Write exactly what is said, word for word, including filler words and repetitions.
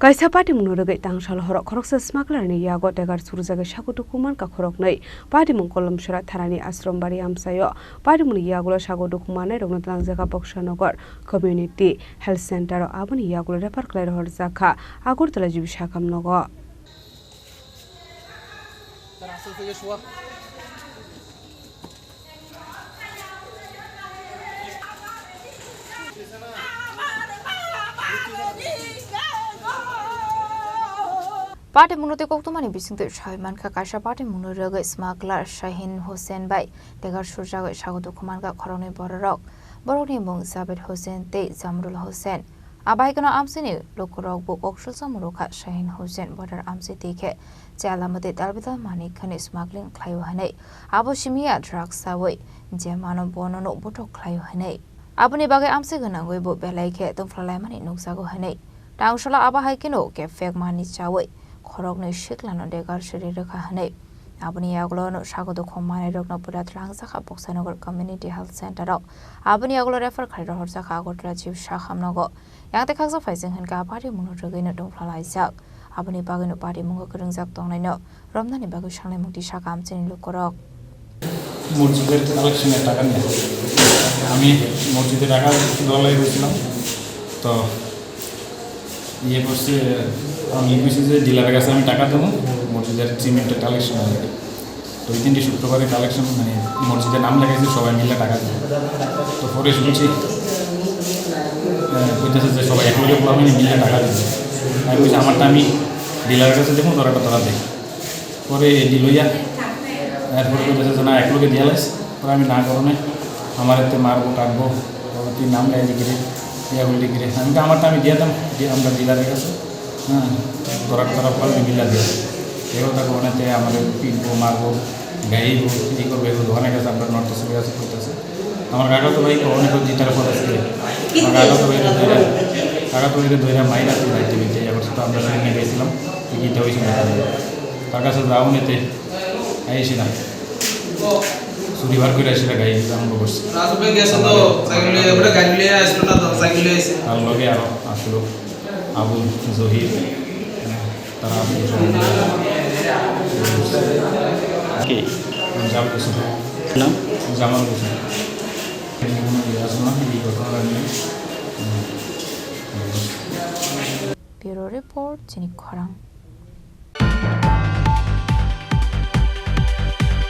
Kaisa patimungno rwgwi tangsal horo khoroksa smuggler ni yago tegar surjagwi sago dukhu mankha khoroknwi. Patimung Kolomsora thanani Ashram bari amchaio. Patimungni yagulo sago dukhu mannairokno twlangjakha Boksanagar Community Health Center o, aboni yagulo refer khlai rohorjakha Agartala G B sakam nogo. Patimungno tei koktwmani bisingtwi sawi mankha, kaisa patimungno rwgwi smuggler Shahin Hussain bai tegar surjagwi sago dukhu mankha khoroknwi bororok. Borokni mung Javed Hussain tei Jamrul Hussain. Abahaikeno amchaini lukurokbo koksulsa murukha Shahin Hussain border amchai twi khe chaya lama twi dalbidal manwi khwnwi smuggling khlaio hwnwi. Abo simi ya drugs chawi je mano bono nuk buthok khlaio hwnwi. Aboni bagwi amchai gwnangwi bo belai khe tongphlalaimani nukjago hwnwi. Tangsalo abo hai kheno kebek manwi chawi khoroknwi siklano degar siri rwkha hwnwi. Aboni yagulo no sago dukhu mannairokno pura twlangjakha Boksanagar Community Health Center o. Aboni yagulo refer khai rohorjakha Agartala G B sakam nogo. Yang tei khaksa phaijak hwnkha patimungno rwgwino tongphlalaijak. Aboni bagwino patimungo kwrwngjak tongnaino romnani bagwi sangnaimung twi sakha amchaini lukurok. মসজিদের কালেকশনের টাকা নিয়ে আমি মসজিদে টাকা দেওয়া লাগে বলছিলাম। তো ইয়ে করছে, আমি কইছি যে ডিলারের কাছে আমি টাকা দেবো, মসজিদের সিমেন্টের কালেকশন লাগে। তো ওই দিনটি শুক্রবারে কালেকশন, মানে, মসজিদে নাম লেখাইছে, সবাই মিলে টাকা দিবে। তো পরে শুনছি, আহ, কইতেছে যে সবাই এক লগে পুরো মিলে টাকা দিবে। আমি বলছি, "আমারটা আমি ডিলারের কাছে দেবো, তোরা একটা তোরা দে।" পরে দিল ইয়া, এরপরে কইতেছে যে, "না, এক লগে দিয়া লাইস।" পরে আমি না করণে, "আমার এতে মারবো, কাটবো, পরে তুই নাম লেখাই লিখে দে, ইয়া করে লিখে দে।" আমি তো আমারটা আমি দিয়ে দিতাম, দিয়ে আমরা ডিলারের কাছে। হ্যাঁ, তোরা, তোরা পারবি মিলা দিয়ে। এবার তাকে অনেকে আমাদের পিটবো, মারবো, গাইবো, এই করবো, এই করবো, অনেক আছে, আমরা নর্থ ইস্টের কাছে করতেছে। আমার কাকা তো ভাই অনেক জিতার পর আছে। আমার কাকা তো ভাই ধরে, কাকা তো ভাই ধরে মাইরা তুই রাইতে দিতে, এবার তো আমরা সেখানে গেছিলাম, তুই গীতা হয়েছিল। তার কাছে যাও নিতে, আইসি না। চুরি বার করে আসলে গাই আরম্ভ করছে। রাজু ভাই গেছে তো, সাইকেল নিয়ে, এবারে গাড়ি নিয়ে আসলো না তো, সাইকেল নিয়ে আসে। তার লগে আরো আসলো। আবু জহির, তারা আবু জহির। কি? জামাল হোসেন। নাম? জামাল হোসেন। এই ঘটনাটা নিয়ে, হুম। Bureau Report, Chini Khorang.